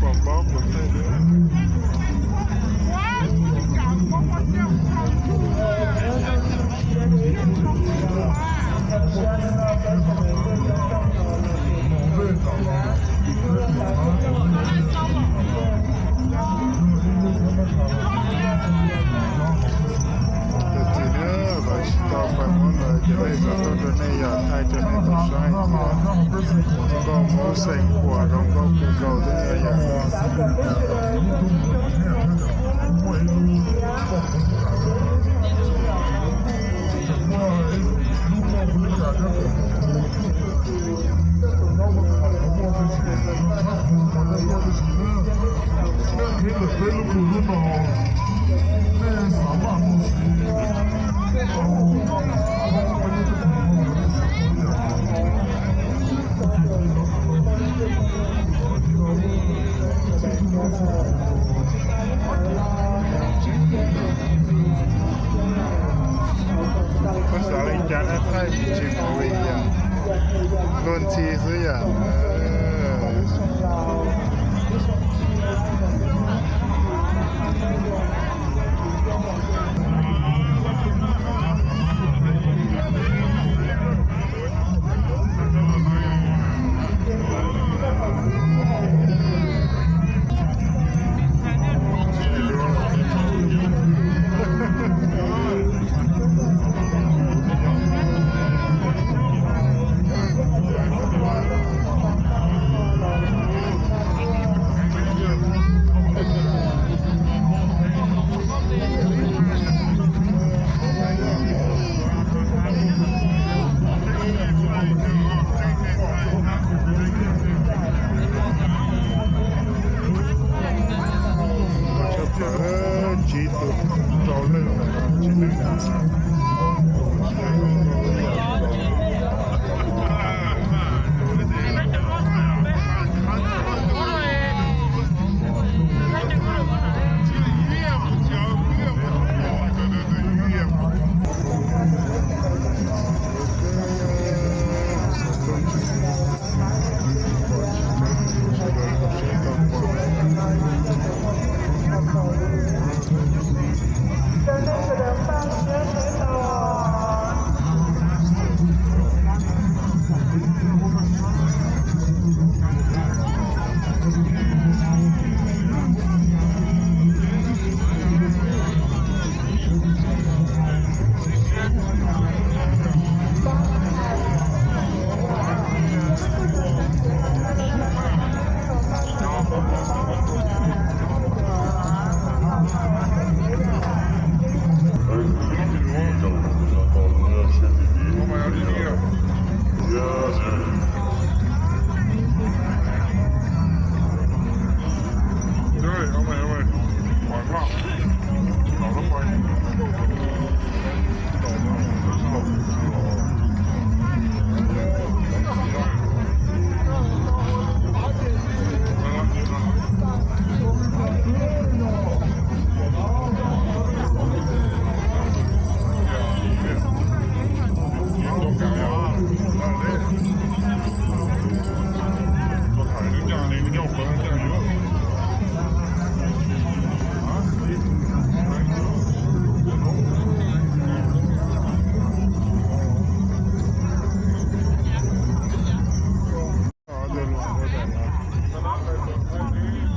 Pom paub kuv thaij. Tus txiv na, lawv tsis tau pais muab lawv cov dej tso tuaj rau nej yom, thaij rau nej tau saib tias nkauj Hmoob xeem Khuam zoo nkauj kawg nkaus thiab yom. Koj xav li cas na, thaij tsis mus li yom, luag ntxhi xwb yom. Tsib tus rau leej, tsib leej.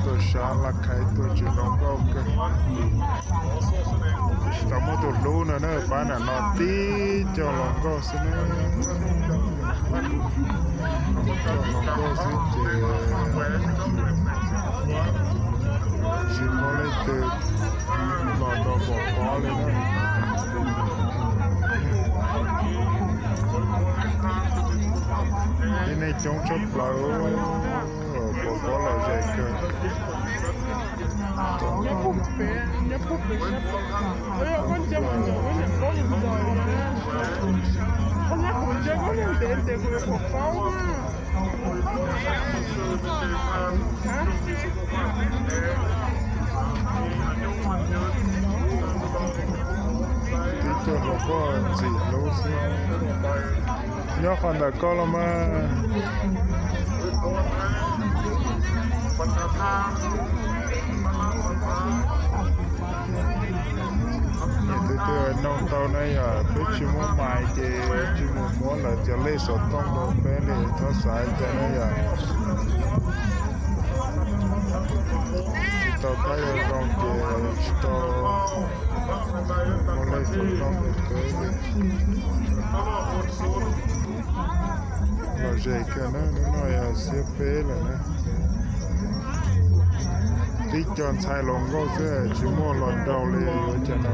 Tuaj sab laj khaiv tuaj tsis hluas nkauj kawg. Tsis tau muab tus hlub no na, pab nram no tib co hluas nkauj xwb na. Tib co hluas nkauj xwb ces tsis muaj leej twg los tau pom pob li na. Tib neeg coob tshaj plaws, pom pob lom zem kawg. Tib co hluas nkauj ntxim hlub xwb. Nyob qhov ntawm koj los mas. Niam tij twb nug tau na yom, peb tsis muaj mais ces tsis mus muab lawv cov lej xov tooj rau peb li, txhob xav cas na yom. Tsis tau tab yog zoo ces tsis tau muab lej xov tooj rau peb li. Lom zem kawg na, hnub no yog xiab peb lawm na. Tib co ntxhais hluas nkauj xwb tsis muaj hluas nraug li ua cas no.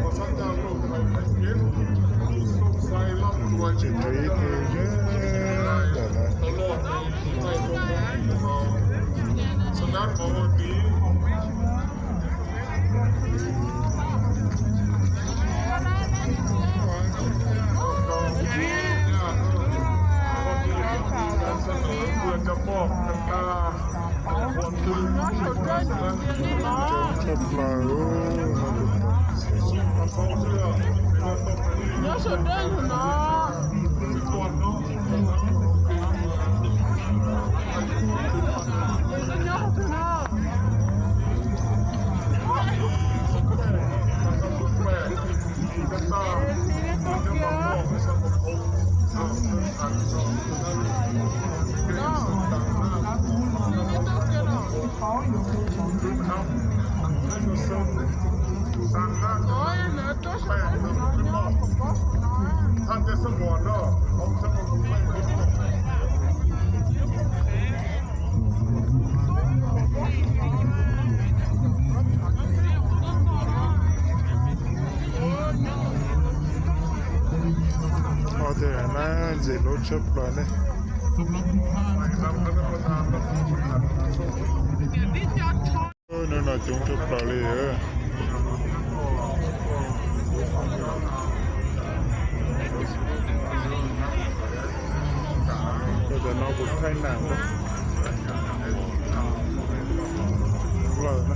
Tseem tshuav ib tug zeb ntawm lawv. Tshaj plaws. Nyob sawv daws yug no. Nyob qhov twg no? Ob tug na ntxim hlub tshaj plaws ne. Hnub no coob tshaj plaws li. Tam no kuv thaij nam lawm na.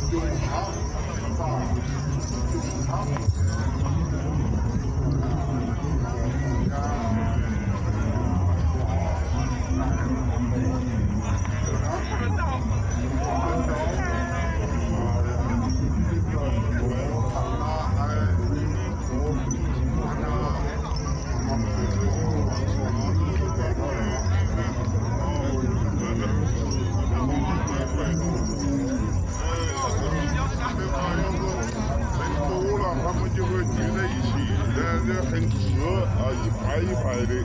Tus los qhov muaj cov kwv tij tau ib sim, tab sis heev kawg, ib pab ib pab li.